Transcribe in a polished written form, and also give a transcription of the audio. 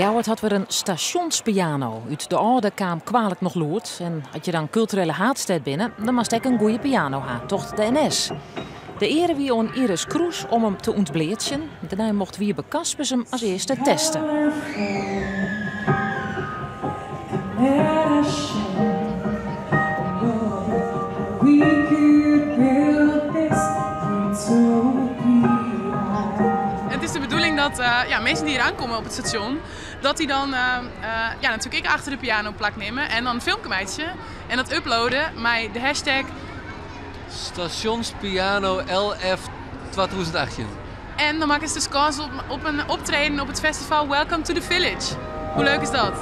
Ljouwert hat wer in stasjonspiano. Ut de âlde kaam kwalik noch lûd. En as je dan kulturele haadstêd binne, dan moatst ek in goede piano ha, tocht de NS. De eare wie oan Iris Kroes om him te ûntbleatsjen. Dêrnei mocht Wiebe Kaspers him as earste teste. Het is de bedoeling dat ja, mensen die hier aankomen op het station, dat die dan ja, natuurlijk ek achter de piano plaknimme en dan in filmke meitsje en dat uploaden mei de hashtag Stationspiano LF 2018. En dan makkest dus kâns op in optreden op it festival Welcome to the Village. Hoe leuk is dat?